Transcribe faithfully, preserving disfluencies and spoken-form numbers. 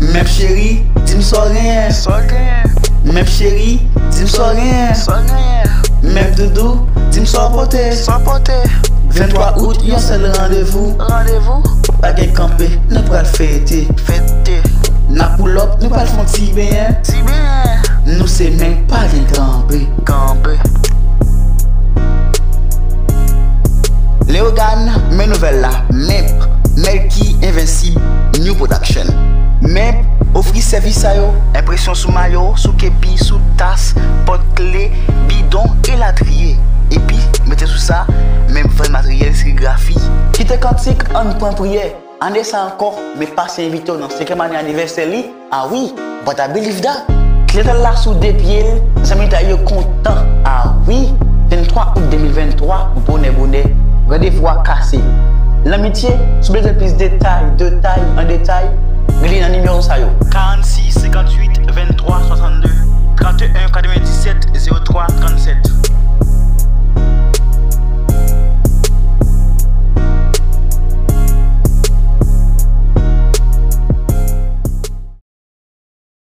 Mèp cheri, di m sa w genyen. Sa w genyen. Mèp cheri, di m sa w genyen. Sa w genyen. Mèp doudou, di m sa w pote. Sa w pote. Venntwa out, yon sèl randevou. Randevou. Pa gen kanpe, nou pral fete. Fete. N a pull up, nou pral fè yon ti benyen. Ti benyen. Nou se men, pa gen kanpe. Kanpe. Leogane, men nouvèl la, Mèp, Melky Invincible, New Production. Mèp ofri sèvis sa yo, enpresyon sou mayo, sou kepi, sou tas, pòt kle, bidon, elatriye. Epi, mete sou sa, Mèp vann materyèl serigrafi. Kite kantik, ann pran priyè. Ane sa ankò, Mèp pase envite w nan senkyèm ane anivèsè li. Ah wi, but I believe that. Kle tèt la sou de pye l, zanmitay yo kontan. Ah wi, venntwa out de mil venntwa, bonè bonè, randevou a kase. Lanmitye, si w bezwen plis detay, detay, an detay, rele nan nimewo sa yo. Karannsis, senkantuit, venntwa, swasannde, tranteyen, katrevenndis.